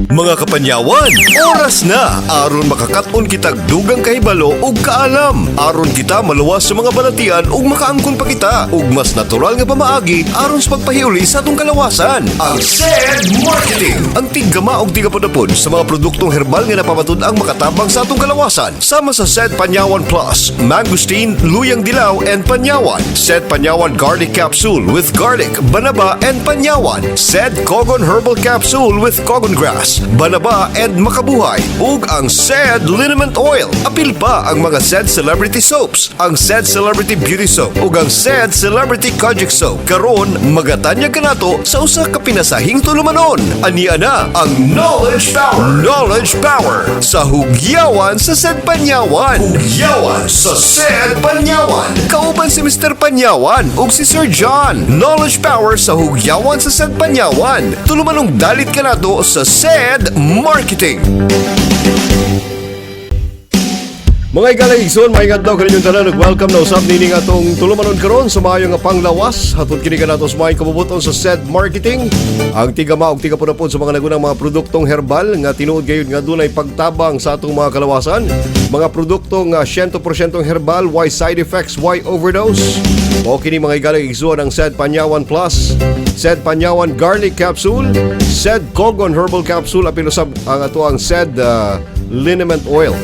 Mga kapanyawan, oras na aron makakaton kitag dugang kahibalo ug kaalam. Aron kita maluwas sa mga balatian ug makaangkon pa kita ug mas natural nga pamaagi aron sa pagpahiuli sa atong kalawasan. Ang SED Marketing, ang tiggama og tigapudapod sa mga produktong herbal nga napamatud-ang makatabang sa atong kalawasan. Sama sa SED Panyawan Plus, Mangosteen, Luyang Dilaw and Panyawan. SED Panyawan Garlic Capsule with garlic, banaba and panyawan. SED Kogon Herbal Capsule with kogon grass, banaba and makabuhay. Ug ang SED Liniment Oil. Apil pa ang mga SED Celebrity Soaps, ang SED Celebrity Beauty Soap ug ang SED Celebrity Kojic Soap. Karon magatanyag kanato sa usa ka pinasahing tulumanon. Ania na ang Knowledge Power. Knowledge Power sa Hugyawan sa SED Panyawan. Hugyawan sa SED Panyawan. Kauban si Mr. Panyawan ug si Sir John. Knowledge Power sa Hugyawan sa SED Panyawan. Tulumanong dalit kanato sa SED Marketing. Mga igalang igsoon, maayong adlaw kaninyong tanan ug welcome na usab nining atong tulumanon karon sa maayo nga panglawas. Hatod kini kanato sa maayong kabubuton sa SED Marketing. Ang tigama og tigapunapod sa mga nagunang mga produktong herbal nga tinuod gayud nga dunay pagtabang sa atong mga kalawasan. Mga produkto nga 100% herbal, why side effects, why overdose? Mao kini, mga igalang igsoon, ang SED Panyawan Plus, SED Panyawan Garlic Capsule, SED Kogon Herbal Capsule, apil usab ang ato ang SED Liniment Oil.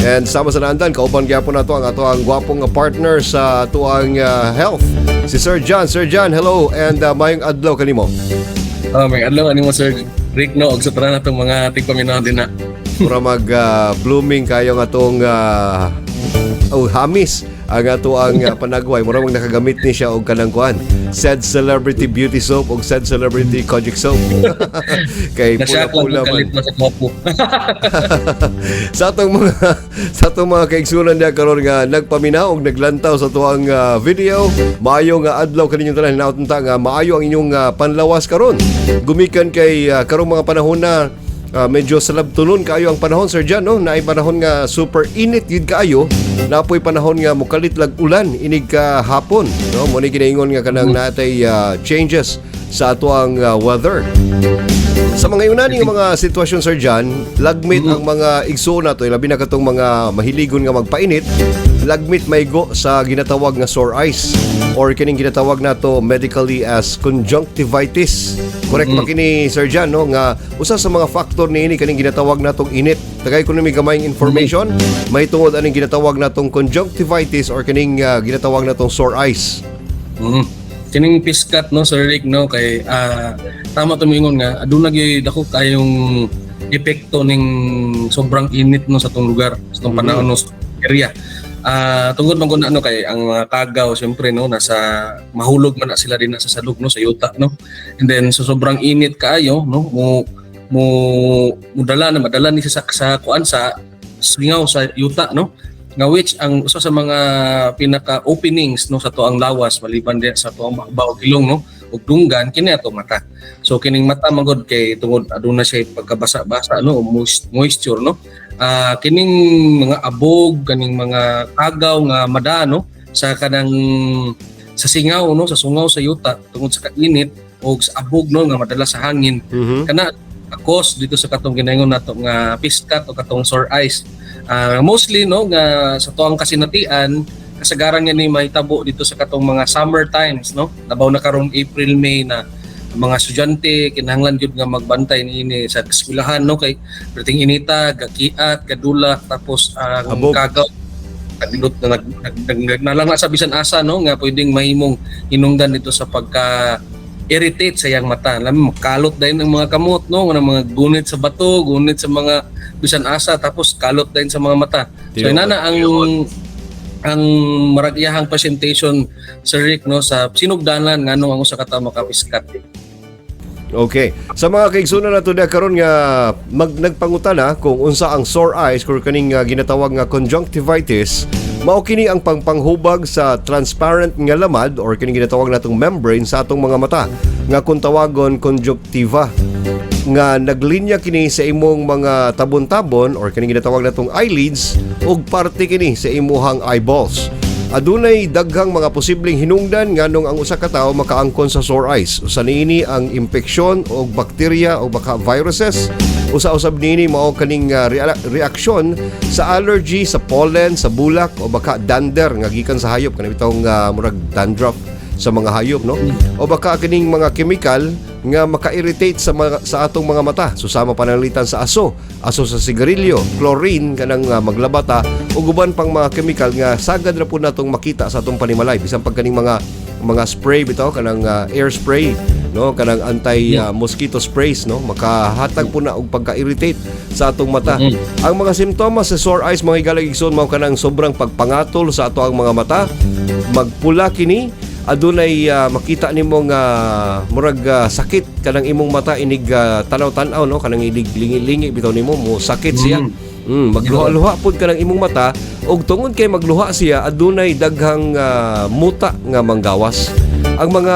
And sama sa naandan, kauban gyapon nato ang ato ang gwapong nga partner sa ato ang health, si Sir John. Sir John, hello and maayong adlaw kanimo. Oh, maayong adlaw animo, Sir Rick, no, og sa tanan natong mga tigpaminaw din na. Mura mag blooming kayo nga atong oh, hamis ang ato ang panagway. Mura mag nakagamit ni siya og kanang kuan, SED Celebrity Beauty Soap og SED Celebrity Kojic Soap. Kay Nasyak lang pula-pula kung man. Kalit na sa kopo. Sa atong mga kaigsunan diha karon nga nagpaminaw og naglantaw sa tuang video, maayo nga adlaw kaninyong tanan. Hinaot unta nga maayo ang inyong panlawas karon. Gumikan kay karong mga panahon na medyo salabtunon kaayo ang panahon, Sir John, no? Naay panahon nga super init yun kaayo, napoy panahon nga mukalit lag ulan inig ka hapon, no? Mo ni ginaingon nga kanang natay changes sa ato ang weather. Sa mga yunani nga mga sitwasyon, Sir John, lagmit ang mga igsoon nato, labi na katong mga mahiligon nga magpainit, lagmit maigo sa ginatawag nga sore eyes or kining ginatawag nato medically as conjunctivitis. Correct ba kini, Sir John, no, nga usa sa mga factor niini kaning ginatawag natong init? Tagay ko ni gamayng information mahitungod aning ginatawag natong conjunctivitis or kining ginatawag natong sore eyes. Kining piskat, no, Sir Rick, no, kay tama tumingon nga aduna gyud dako kayong epekto ning sobrang init, no, sa tong lugar, sa tong panahon, no, sa area. Tungod man gud na, ano, kay ang mga kagaw syempre, no, nasa mahulog man na sila din sa salog, no, sa yuta, no. And then sa sobrang init kaayo, no, mo mo mudala na madala ni sa kuan, sa singaw sa yuta, no, nga which ang usa sa mga pinaka openings, no, sa tuang lawas maliban diya sa tuang baba og ilong, no, ug dunggan, kini atong mata. So kining mata magod kay tungod aduna siya pagkabasa-basa, no, o moisture, no, kining mga abog, kaning mga kagaw nga mada, no, sa kanang sa singaw, no, sa sungaw sa yuta tungod sa kainit o sa abog, no, nga madala sa hangin, kana cause dito sa katong ginaingon nato nga piskat o katong sore eyes. Mostly, no, nga sa tuang kasinatian, kasagaran nga ni mahitabo dito sa katong mga summer times, no. Labaw na karong April, May na ang mga estudyante kinahanglan gyud nga magbantay niini sa eskwelahan, no, kay perting inita, gakiat, gadula, tapos ang Abog. Kagaw naglut na nag, nag, nag, nag, nalang na sa bisan asa, no, nga pwedeng mahimong hinungdan dito sa pagka irritate sa iyang mata. Alam mo, kalot din ang mga kamot, no, nga mga gunit sa bato, gunit sa mga bisan asa, tapos kalot din sa mga mata. So Tinuod. Inana ang marag iyahang presentation, Sir Rick, no, sa sinugdanan ngano ang usa ka tawo makapiskat. Okay. Sa mga kaigsunan nato diha karon nga mag nagpangutana kung unsa ang sore eyes or kaning ginatawag nga conjunctivitis, mao kini ang pangpanghubag sa transparent nga lamad or kining ginatawag natong membrane sa atong mga mata nga kung tawagon conjunctiva. Nga naglinya kini sa imong mga tabon-tabon or kining ginatawag natong eyelids ug parte kini sa imuhang eyeballs. Adunay daghang mga posibleng hinungdan nganong ang usa ka tawo makaangkon sa sore eyes. Usa niini ang impeksyon og bakterya o baka viruses. Usa usab niini mao kaning reaksyon sa allergy sa pollen, sa bulak o baka dander nga gikan sa hayop, kanang bitawng murag dandruff sa mga hayop, no, o baka kining mga chemical nga maka-irritate sa atong mga mata. Susama pananglitan sa aso, aso sa sigarilyo, chlorine, kanang maglabata ug uban pang mga chemical nga sagad ra pud natong makita sa atong panimalay, bisan pag kaning mga spray bitaw, kanang air spray, no, kanang anti mosquito sprays, no, makahatag po na og pagka-irritate sa atong mata. Ang mga simptomas sa sore eyes, mga higalang igsoon, mao kanang sobrang pagpangatol sa ato ang mga mata, magpula kini, adunay makita nimo nga murag sakit kanang imong mata inig tanaw-tanaw, no, kanang inig lingi-lingi bitaw nimo, mo sakit siya. Magluha-luha pud kanang imong mata ug tungod kay magluha siya, adunay daghang muta nga manggawas. Ang mga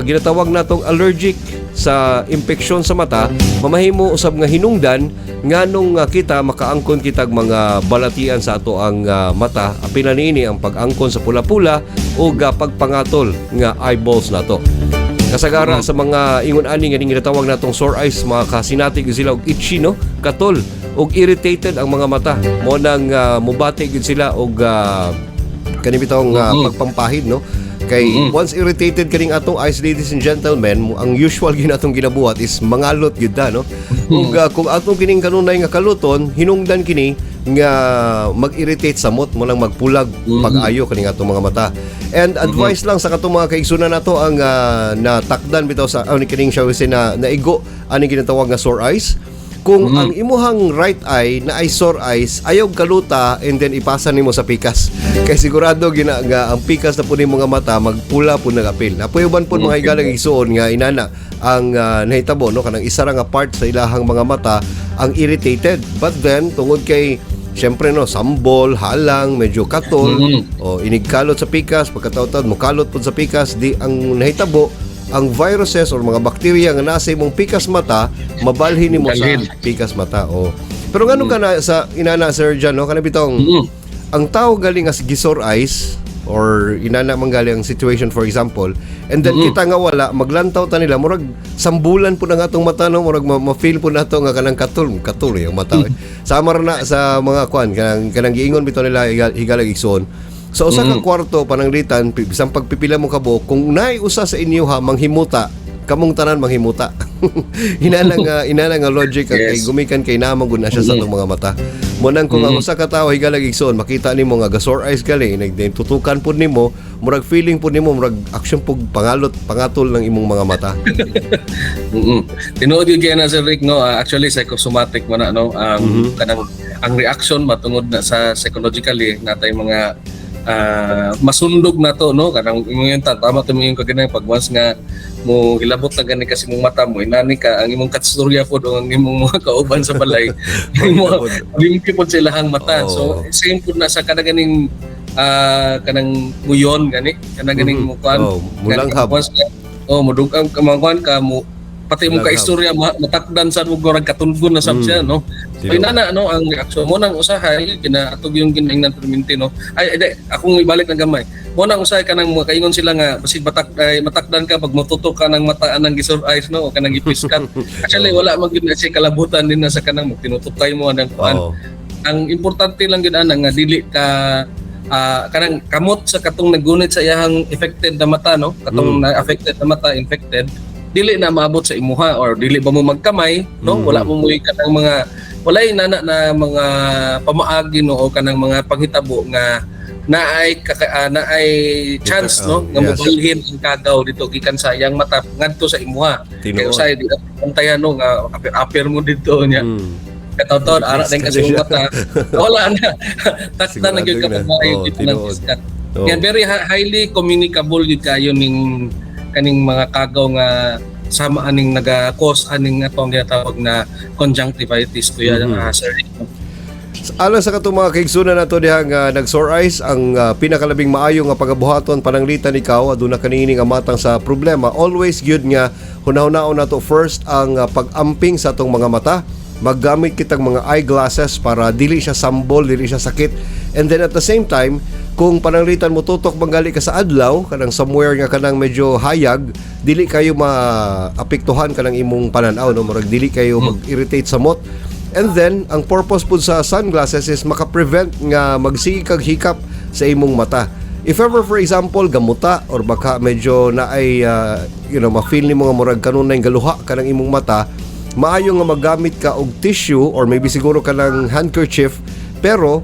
ginatawag natong allergic sa impeksyon sa mata mamahimo usab nga hinungdan nganong kita makaangkon kitag mga balatian sa ato ang mata. Apil na niini ang pag-angkon sa pula-pula o pagpangatol nga eyeballs nato. Kasagara sa mga ingon ani nga ginatawag natong sore eyes, mga kasinati gyud sila og itchy, no, katol og irritated ang mga mata mo nang mubati gyud sila og kani bitawng pagpampahid, no, kay once irritated kaning atong eyes, ladies and gentlemen, ang usual gyud atong ginabuhat is mangalot gyud ta, no. Ug kung atong kining kanunay nga kaluton, hinungdan kini nga mag-irritate sa mot mo lang magpulag pag-ayo kaning atong mga mata. And advice lang sa katong mga kaigsunan nato ang natakdan bitaw sa kining siya na naigo ani ginatawag nga sore eyes, kung ang imuhang right eye na ay sore eyes, ayaw kaluta and then ipasa nimo sa pikas. Kay sigurado gina nga ang pikas na po nimo nga mata magpula po nagapil. Napuy uban po, mga higalang igsuon, nga inana ang nahitabo, no, kanang isa ra nga part sa ilahang mga mata ang irritated. But then tungod kay siyempre, no, sambol, halang, medyo katol, o inigkalot sa pikas, pagkataw-taw mokalot pud sa pikas, di ang nahitabo, ang viruses or mga bakterya nga nasa imong pikas mata mabalhin nimo sa Balhin. Pikas mata. Oh. Pero ngano ka na sa inana, Sir John, no, kana bitong ang tao galing as gi-sore eyes or inana man gali ang situation, for example, and then kita nga wala maglantaw ta nila, murag sambulan po na nga atong mata, no, murag ma-feel po nato nga kanang katol katol yung mata, eh. Sama ra na sa mga kwan, kanang giingon bitaw nila, higalag igsoon, sa usa ka kwarto pananglitan, bisan pagpipila mo kabuok, kung naay usa sa inyo ha manghimuta, kamong tanan manghimuta. Inana nga logic ang kay gumikan kay namang gud na siya sa atong mga mata. Mo nang kung ang usa ka tawo, higalag igsoon, makita nimo nga ga-sore eyes gali, nag tutukan pud nimo, murag feeling pud nimo murag action pug pangalot pangatol ng imong mga mata. Tinuod yun kaya na, Sir Rick, no. Actually psychosomatic man na, no, ang kanang ang reaction matungod na sa psychologically natay mga masundog na to, no, kanang imong yun tama to yung kaganang pag once nga mo hilabot na gani kasi imong mata mo inani ka, ang imong katstorya pod o ang imong mga kauban sa balay mo limpi pod sa ilahang mata. So same pod na sa kada ganing kanang muyon gani, kanang ganing mo kuan. Oh, mulanghab. Once nga, oh, mudugang ka, mga kuan ka mo, pati mo Langhab. ka istorya matakdan sa mo gorag katulgon na sab siya, no. So inana, no, ang reaksyon mo nang usahay ginaatog yung ginaingnan perminti, no. Ay, ay, di, akong ibalik ng gamay mo nang usahay kanang mga kaingon sila nga basig batak ay matakdan ka pag motutok ka ng mata anang gi-sore eyes, no, o kanang gipiskat. Actually wala man gyud na siya kalabutan din na sa kanang tinutukay mo anang kuan. Ang importante lang gyud ana nga dili ka kanang kamot sa katong naggunit sa iyahang affected na mata, no, katong na affected na mata, infected, dili na maabot sa imuha or dili ba mo magkamay, no. Wala mo mo'y kanang mga walay nana na mga pamaagi, no, o kanang mga panghitabo nga naay chance, no, nga mobalhin ang kagaw dito gikan sa iyang mata ngadto sa imuha. Kay usahay di na pantayan, no, nga apir-apir mo dito niya. Kataw-taw ara din kasi yung mata. Wala na. Takda na gyud Sigurado kapag na. maayo Oo, dito ng tinuod. piskat. Yan, very highly communicable gyud kayo ning kaning mga kagaw nga sama aning naga-cause aning atong ginatawag na conjunctivitis, kuya, Sir Rick. Alang sa katong mga kaigsunan nato diha nga nag-sore eyes, ang pinakalabing maayo nga pagabuhaton, pananglitan ikaw aduna kanini nga matang sa problema, always gyud nga hunahunahon nato first ang pag-amping sa atong mga mata. Maggamit kitang mga eyeglasses para dili siya sambol, dili siya sakit. And then at the same time, kung pananglitan mo tutok manggali ka sa adlaw, kanang somewhere nga kanang medyo hayag, dili kayo maapektuhan kanang imong pananaw, no? Murag dili kayo mag-irritate sa mot. And then, ang purpose pud sa sunglasses is maka-prevent nga magsige kag hikap sa imong mata. If ever, for example, gamuta or baka medyo na ay ma-feel nimo nga murag kanunay galuha kanang imong mata, maayo nga maggamit ka og tissue or maybe siguro kanang handkerchief, pero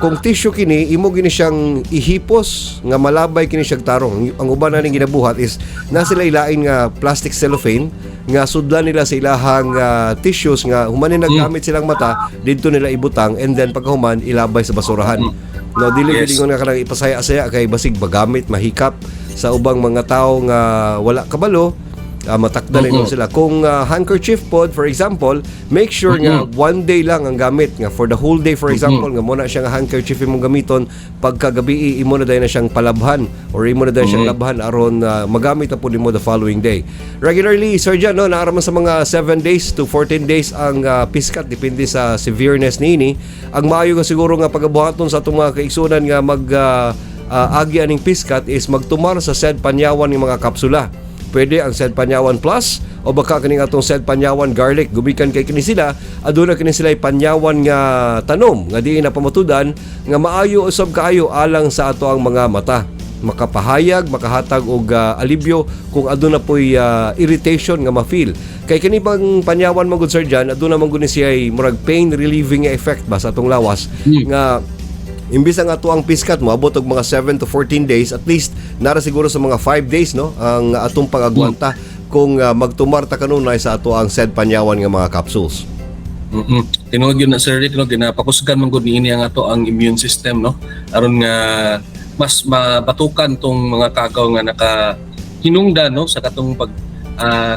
kung tissue kini, imo gini siyang ihipos nga malabay kini siyang tarong. Ang uban na ning ginabuhat is na sila ilain nga plastic cellophane nga sudlan nila sa ilahang tissues nga human ni naggamit silang mata didto nila ibutang and then pagkahuman ilabay sa basurahan, no? Dili yes, nga kanang ipasaya-saya kay basig magamit, mahikap sa ubang mga tao nga wala kabalo, matakda mm sila. Kung handkerchief pod, for example, make sure nga one day lang ang gamit nga for the whole day, for example, nga mo na siya nga handkerchief imong gamiton, pagkagabi imo na dayon na siyang palabhan or imo na dayon siyang labhan aron magamit na pud nimo the following day. Regularly, Sir John, no, naa ra man sa mga 7 days to 14 days ang piskat, depende sa severeness niini. Ang maayo nga siguro nga pagabuhaton sa atong mga kaigsunan nga mag agi aning piskat is magtumar sa said Panyawan ng mga kapsula. Pwede ang Sed Panyawan Plus o baka kaning atong Sed Panyawan Garlic. Gumikan kay kini sila, aduna kini sila panyawan nga tanom nga diin na pamatudan nga maayo usab kaayo alang sa ato ang mga mata. Makapahayag, makahatag og alibyo kung aduna po'y irritation nga ma-feel. Kay kini bang panyawan man gud, Sir John, aduna man gud ni siya murag pain relieving effect ba sa atong lawas nga imbis ang ato ang piskat mo abot og mga 7 to 14 days, at least nara siguro sa mga 5 days, no, ang atong pag-agwanta kung magtumarta kanunay sa ato ang said Panyawan nga mga capsules. Tinuod yun na, Sir Rick, no, ginapakusgan man gud niini ang ato ang immune system, no, aron nga mas mabatukan tong mga kagaw nga naka hinungdan, no, sa katong pag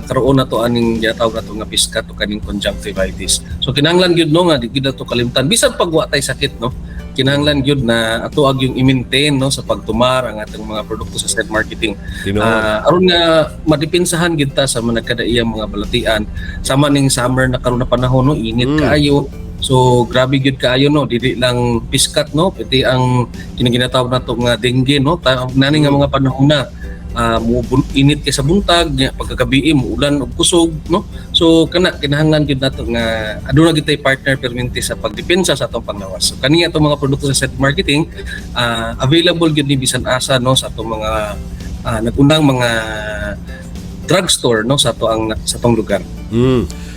karoon na to aning ginatawag nato nga piskat o kaning conjunctivitis. So kinahanglan gyud, no, nga di gyud nato kalimtan bisan pag wa tay sakit, no. Kinahanglan gyud na ato ag yung i-maintain, no, sa pagtumar ang atong mga produkto sa said marketing. Tinuod. Aron nga madepensahan gyud ta sa mga nagkadaiyang mga balatian sama ning summer na karon na panahon, no, init kaayo. So grabe gyud kaayo, no, dili lang piskat, no, pati ang kini ginatawag nato nga dengue, no, nani nga mga panahon na init kay sa buntag nya, pagkagabi muulan og kusog, no. So kana kinahanglan gyud nato nga aduna gyud tay partner perminti sa pagdepensa sa atong panglawas. So kani atong mga produkto sa set marketing, available gyud ni bisan asa, no, sa atong mga nagunang mga drugstore, no, sa atong lugar.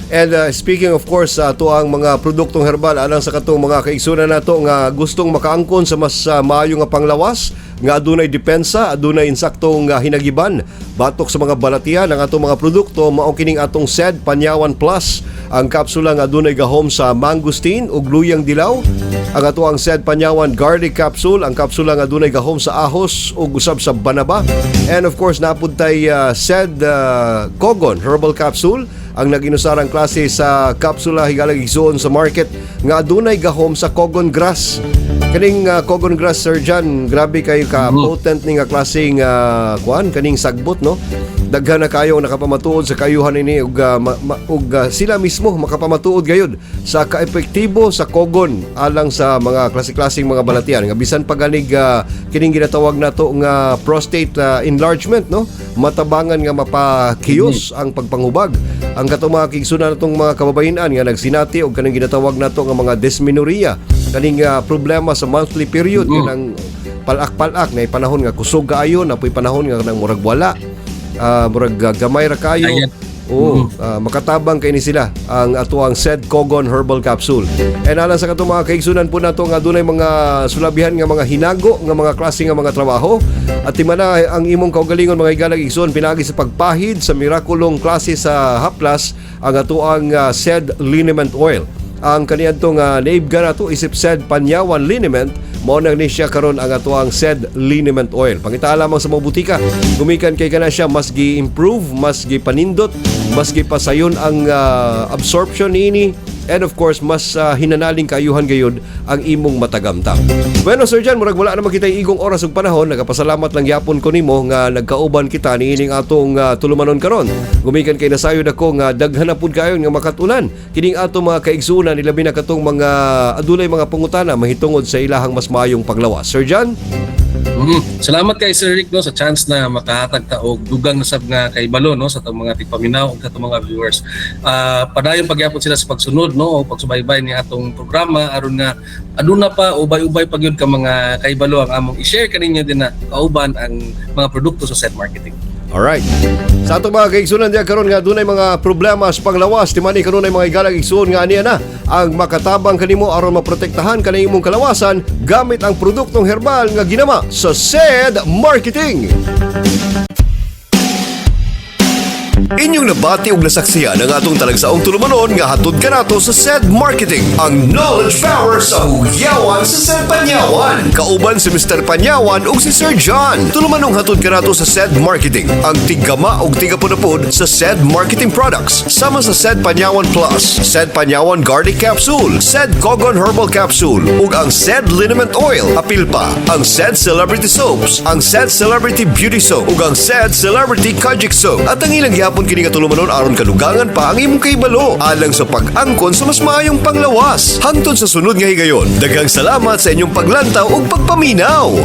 And speaking, of course, sa ato ang mga produktong herbal, alang sa katong mga kaigsunan nato nga gustong makaangkon sa mas maayo nga panglawas nga adunay depensa, adunay insaktong hinagiban batok sa mga balatian, ang atong mga produkto mao kining atong Sed Panyawan Plus, ang kapsula nga adunay gahom sa mangosteen ug luyang dilaw. Ang ato ang Sed Panyawan Garlic Capsule, ang kapsula nga adunay gahom sa ahos ug usab sa banaba. And of course, naa pud tay Sed Kogon Herbal Capsule, ang naginusarang klase sa kapsula, higalang igsuon, sa market nga adunay gahom sa cogon grass. Kaning cogon grass, Sir John, grabe kayo ka potent ni nga klaseng kuan kaning sagbot, no. Daghan na kayo nakapamatuod sa kayuhan ini ug sila mismo makapamatuod gayud sa kaepektibo sa kogon alang sa mga klase-klaseng mga balatian nga bisan paganig kining ginatawag nato nga prostate enlargement, no, matabangan nga mapakiyos ang pagpangubag. Ang katong mga kaigsunan natong mga kababayen-an nga nagsinati og kaning ginatawag nato nga mga dysmenorrhea, kaning problema sa monthly period, kanang palak-palak na panahon nga kusog kaayo, na po'y panahon nga kanang murag wala, murag gamay ra kayo. Ayan. Oo, makatabang kay ni sila ang ato ang Sed Kogon Herbal Capsule. And alang sa katong mga kaigsunan po nato nga adunay mga sulabihan nga mga hinago nga mga klase nga mga trabaho at timana ang imong kaugalingon, mga higalang igsoon, pinagi sa pagpahid sa mirakulong klase sa haplas, ang ato ang Sed Liniment Oil. Ang kaniadtong naibga nato isip Sed Panyawan Liniment, mao na ni siya karon ang ato ang Sed Liniment Oil. Pangita lamang sa mga butika. Gumikan kay kana siya mas gi-improve, mas gipanindot, mas gipasayon ang absorption niini. And of course, mas hinanaling kaayuhan gayud ang imong matagamtam. Bueno, Sir John, murag wala naman kita igong oras ug panahon. Nagapasalamat lang yapon ko nimo nga nagkauban kita niining atong tulumanon karon. Gumikan kay nasayod ako nga daghan na pud kayo nga makatunan kining atong mga kaigsuonan, ilabi na katong mga adunay mga pangutana mahitungod sa ilahang mas maayong paglawas. Sir John? Salamat kay Sir Rick, no, sa chance na makahatag ta og dugang nasab nga kahibalo, no, sa atong mga tigpaminaw ug sa atong mga viewers. Padayon pagyapon sila sa pagsunod, no, o pagsubaybay ni atong programa aron nga aduna pa ubay-ubay pa gyud ka mga kahibalo ang among i-share kaninyo din na kauban ang mga produkto sa SED Marketing. Alright. Sa atong mga kaigsunan diya karon nga dunay mga problema sa panglawas, timani kanunay mga igalang igsuon nga aniya na ang makatabang kanimo aron maprotektahan kanang imong kalawasan gamit ang produktong herbal nga ginama sa SED Marketing. Inyong nabati og nasaksihan ang atong talagsaong tulumanon nga hatod kanato sa SED Marketing, ang knowledge power sa hugyawan sa SED Panyawan. Kauban si Mr. Panyawan ug si Sir John. Tulumanong hatod kanato sa SED Marketing, ang tiggama ug tigapunapod sa SED Marketing products. Sama sa SED Panyawan Plus, SED Panyawan Garlic Capsule, SED Kogon Herbal Capsule, ug ang SED Liniment Oil. Apil pa ang SED Celebrity Soaps, ang SED Celebrity Beauty Soap, ug ang SED Celebrity Kojic Soap. At ang ilang gihapon kini nga tulumanon aron kadugangan pa ang imong kahibalo alang sa pag-angkon sa mas maayong panglawas. Hangtod sa sunod nga higayon, daghang salamat sa inyong paglantaw ug pagpaminaw.